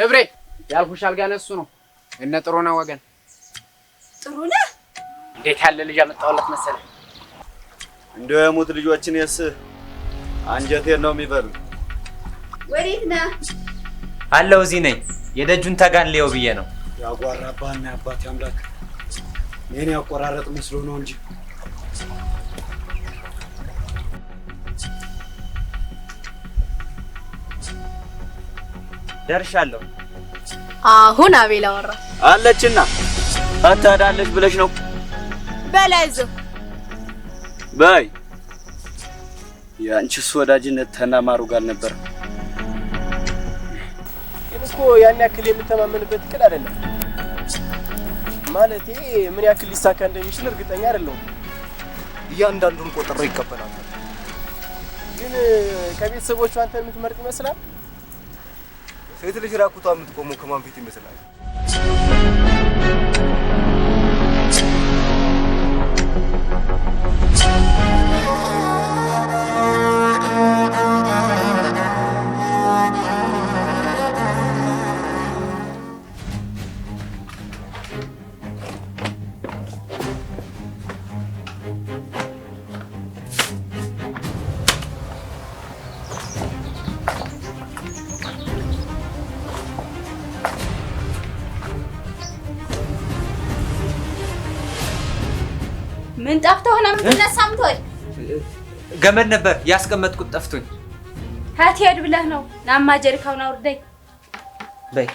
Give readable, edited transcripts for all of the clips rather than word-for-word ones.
ደብሬ ያልኩሽ አልጋ ለእሱ ነው። እነ ጥሩነህ ወገን ጥሩነህ እንዴት ያለ ልጅ አመጣሁለት መሰለህ? እንደው የሙት ልጆችን የስ አንጀቴን ነው የሚበሉ። ወዴት ነህ? አለው እዚህ ነኝ። የደጁን ተጋን ሊየው ብዬ ነው። ያጓራባና አባቴ አምላክ የኔ ያቆራረጥ መስሎ ነው እንጂ ደርሻለሁ። አሁን አቤል አወራ አለችና አታዳለች ብለሽ ነው? በላይዞ በይ ያንቺስ ወዳጅነት ተናማሩ ጋር ነበር። ግን እኮ ያን ያክል የምተማመንበት እቅድ አይደለም። ማለቴ ምን ያክል ሊሳካ እንደሚችል እርግጠኛ አይደለሁም። እያንዳንዱን ቆጥሬ ይቀበላል። ግን ከቤተሰቦቹ አንተን የምትመርጥ ይመስላል? ሴት ልጅ ራቁቷ የምትቆመው ከማን ፊት ይመስላል? ምን ጠፍቶህ ነው የምትነሳም? ተወኝ። ገመድ ነበር ያስቀመጥኩት ጠፍቶኝ። አትሄድ ብለህ ነው? ናማ ጀሪካውን አውርደኝ። በይ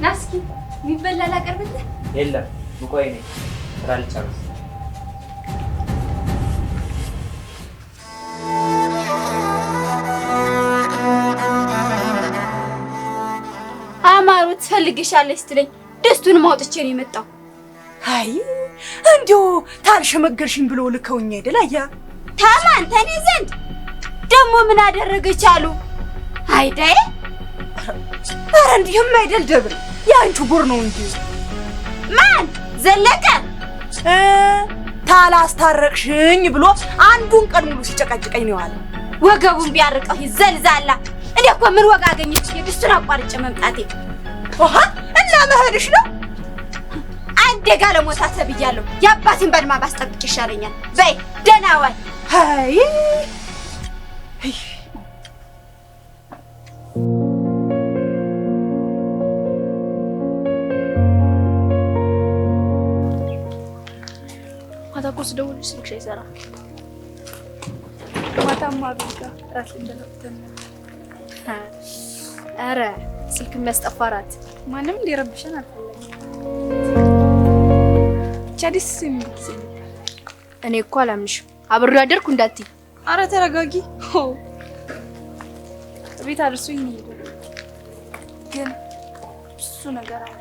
ና እስኪ የሚበላ ላቀርብልህ። የለም ብቆይ ነኝ ስራ ልጨርስ። አማሩ ትፈልግሻለች ስትለኝ ደስቱን ማውጥቼ ነው የመጣው። አይ እንዲሁ ታልሸመገልሽኝ ብሎ ልከውኝ አይደል? አያ ታማን ተኔ ዘንድ ደግሞ ምን አደረገች አሉ። አይዳይ ኧረ እንዲህም አይደል ደብር፣ የአንቺ ጉር ነው እንጂ። ማን ዘለቀ ታላስታረቅሽኝ ብሎ አንዱን ቀን ሙሉ ሲጨቃጭቀኝ ነው ያለ። ወገቡን ቢያርቀው ዘልዛላ። እኔ እኮ ምን ወግ አገኘች ድስቱን አቋርጬ መምጣቴ። ውሃ እና መሄድሽ ነው። አንዴ ጋለሞታ ተብያለሁ። የአባቴን በድማ ባስጠብቅ ይሻለኛል። በይ ደህና ዋይ። አይ ማታ እኮ ስደውልልሽ ስልክሽ አይሰራም። ማታማ አቤል ጋር እራት ልንበላ ወጥተን ነበር። ኧረ ስልክ የሚያስጠፋ እራት ማንም እንዲረብሸን አልፈለግም። ብቻ ደስ የሚል ጊዜ ነበር። እኔ እኮ አላምንሽም። አብሬው አደርኩ እንዳትይ። ኧረ ተረጋጊ። ቤት አድርሶኝ ነው የሄደው። ግን ብዙ ነገር አለ።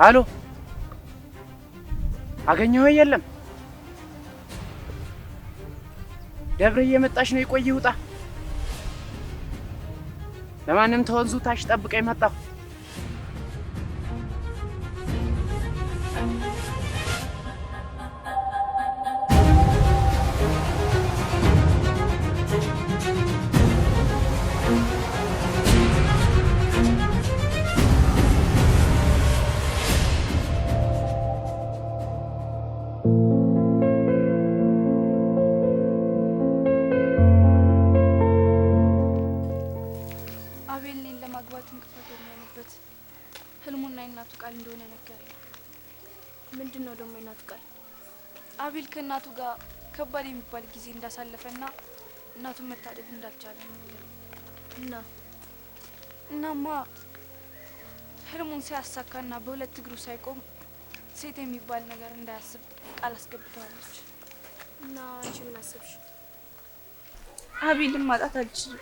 አሎ አገኘኸው? የለም ደብረ እየመጣች ነው። የቆይ ውጣ። ለማንም ተወንዙ ታች ጠብቀኝ መጣሁ። አቤል እኔን ለማግባት እንቅፋት የሚሆንበት ህልሙና የእናቱ ቃል እንደሆነ ነገረኝ። ምንድነው ደግሞ የእናቱ ቃል? አቤል ከእናቱ ጋር ከባድ የሚባል ጊዜ እንዳሳለፈና እናቱን መታደግ እንዳልቻለ እና እናማ ህልሙን ሳያሳካና በሁለት እግሩ ሳይቆም ሴት የሚባል ነገር እንዳያስብ ቃል አስገብተዋለች። እና አንቺ ምን አሰብሽ? አቤልን ማጣት አልችልም።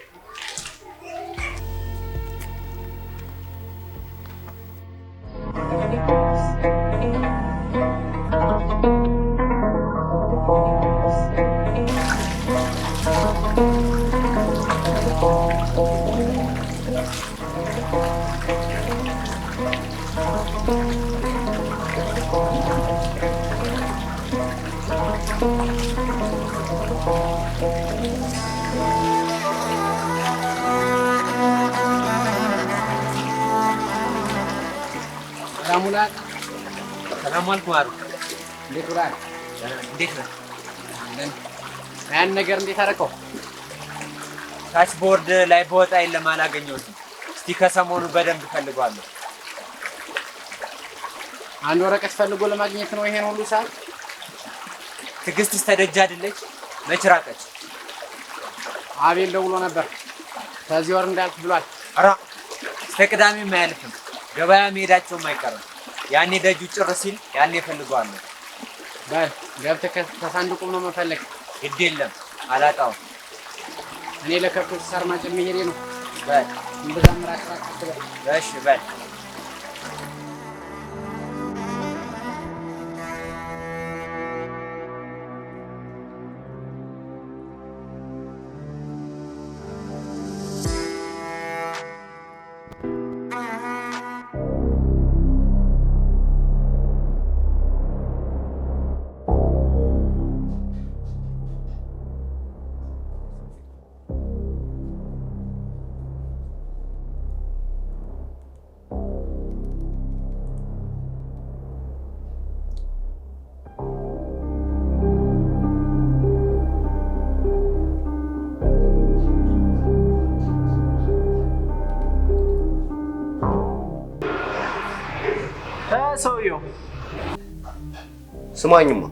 ሰላም ውለሃል? ሰላም ዋልክ ማሩ። እንዴት ውለሃል? እንዴት ነህ? አለን። ያን ነገር እንዴት አደረከው? ታች ቦርድ ላይ በወጣ የለም አላገኘሁትም። እስቲ ከሰሞኑ በደንብ እፈልገዋለሁ። አንድ ወረቀት ፈልጎ ለማግኘት ነው ይሄን ሁሉ ሰዓት? ትዕግስትስ ተደጅ አይደለች? መች ራቀች? አቤል ደውሎ ነበር። ከዚህ ወር እንዳልፍ ብሏል። ኧረ እስከ ቅዳሜም አያልፍም። ገበያ መሄዳቸውም አይቀርም። ያኔ ደጁ ጭር ሲል ያኔ እፈልገዋለሁ። በል ገብተህ ከሳንዱቁም ነው መፈለግ። ግድ የለም አላጣውም። እኔ ለከብቶች ሳር ማጨድ መሄዴ ነው። በል እምብዛም ራቅ ራቅ አትበል። እሺ በል። ሰውየው ስማኝማ።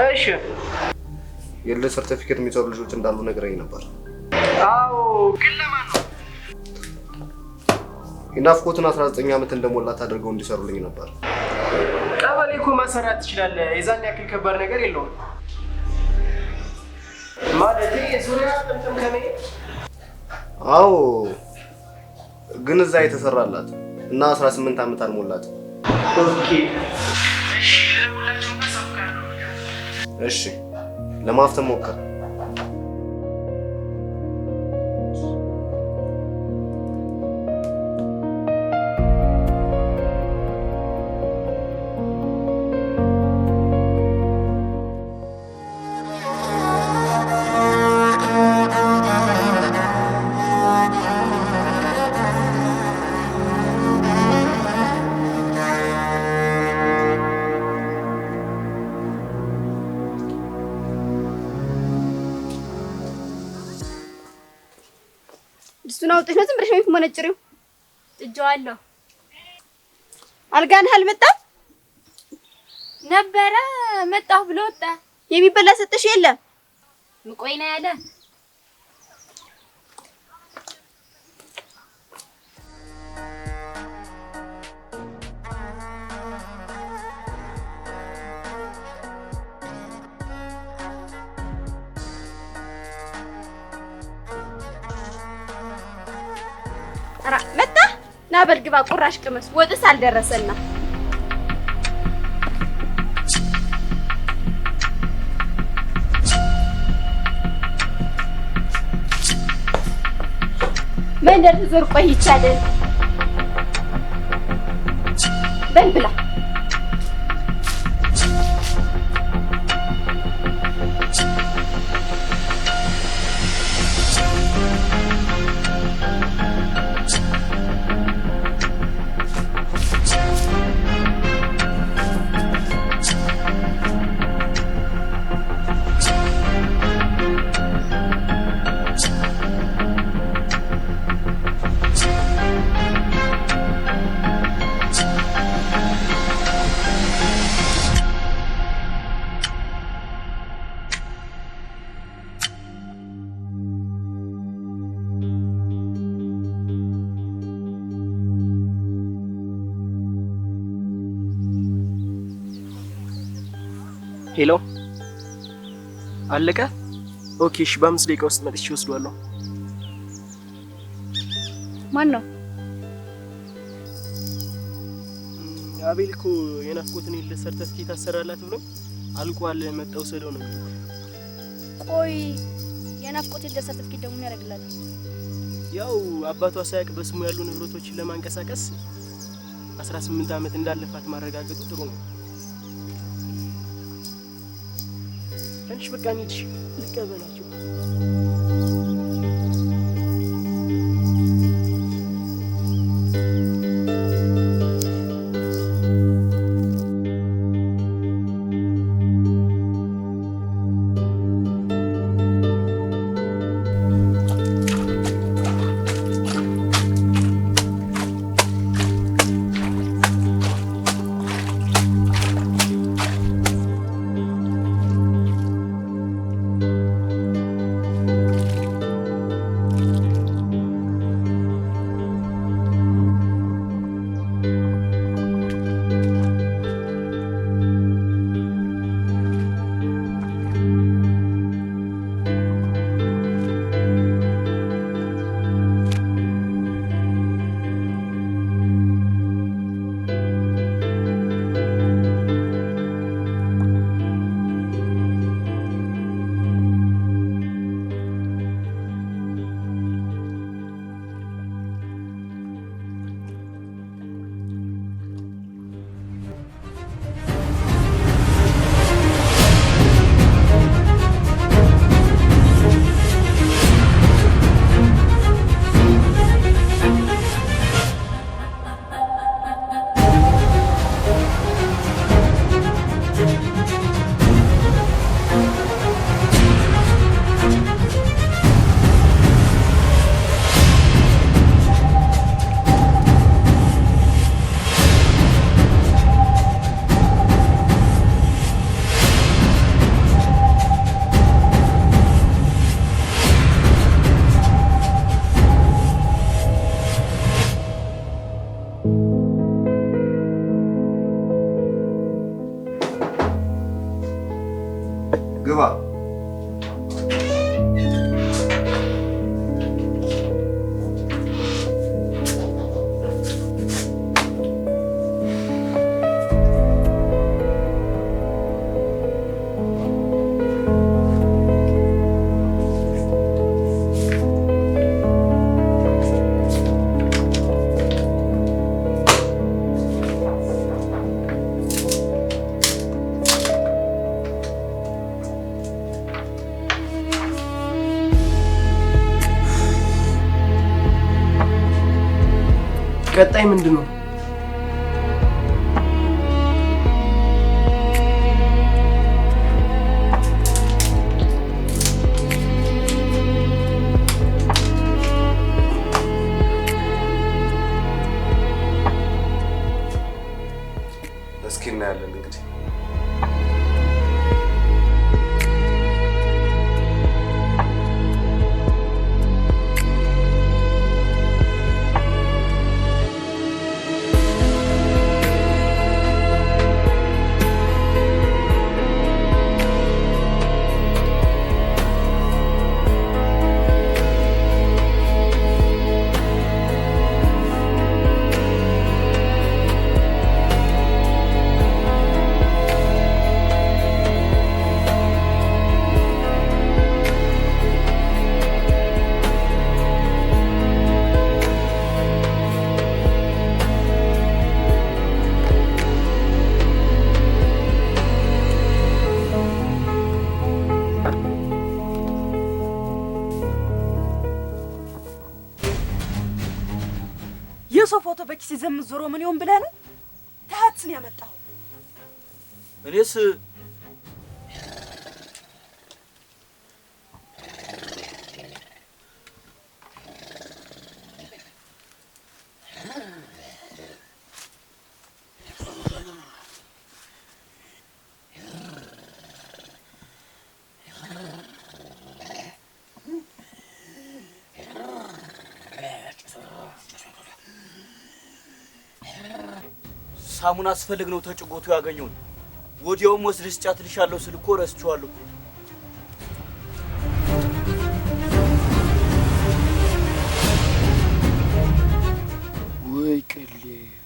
እሺ፣ የልደት ሰርቲፊኬት የሚሰሩ ልጆች እንዳሉ ነግረኝ ነበር። አዎ፣ ግን ለማን ነው? የናፍቆትን 19 ዓመት እንደሞላት አድርገው እንዲሰሩልኝ ነበር። ቀበሌ እኮ ማሰራት ትችላለህ። የዛን ያክል ከባድ ነገር የለውም። ማለቴ የዙሪያ ጥምጥም ከመሄድ። አዎ፣ ግን እዛ የተሰራላት እና 18 ዓመት አልሞላት። Okay፣ እሺ፣ ለማፍተን ሞክር። ድስቱን አውጥተሽ ነው ዝም ብለሽ ነው የምትሞነጭሪው? ጥጄዋለሁ። አልጋነህ አልመጣም ነበረ መጣሁ ብሎ ወጣ። የሚበላ ሰጠሽ የለም? ምቆይ ነው ያለ። ኧረ መጣ ና በል ግባ፣ ቁራሽ ቅመስ። ወጥስ አልደረሰና። መንደር ትዞር ቆይ ይቻላል። በል ብላ። Hello፣ አለቀ? Okay፣ እሺ፣ በ5 ደቂቃ ውስጥ መጥቼ እወስደዋለሁ። ማን ነው? አቤል እኮ የናፍቆትን የልደት ሰርተፍኬት አሰራላት ብሎ አልቋል፣ መጣ ውሰደው ነው የሚሉት። ቆይ የናፍቆት የልደት ሰርተፍኬት ደግሞ ምን ያደርግላታል? ያው አባቷ ሳያውቅ በስሙ ያሉ ንብረቶችን ለማንቀሳቀስ 18 ዓመት እንዳለፋት ማረጋገጡ ጥሩ ነው። ትንሽ በቃ እንሂድ፣ ልቀበላቸው። ግባ። ቀጣይ ምንድን ነው? እስኪ እናያለን እንግዲህ። የሰው ፎቶ በኪስ ይዘህ የምትዞረው ምን ይሆን ብለህ ነው? ታሃትስን ያመጣኸው? እኔስ ሳሙና አስፈልግ ነው ተጭጎቱ ያገኘውን ወዲያውም ወስደሽ ስጫት እልሻለሁ ስል እኮ ረስቼዋለሁ። ወይ ቅሌት!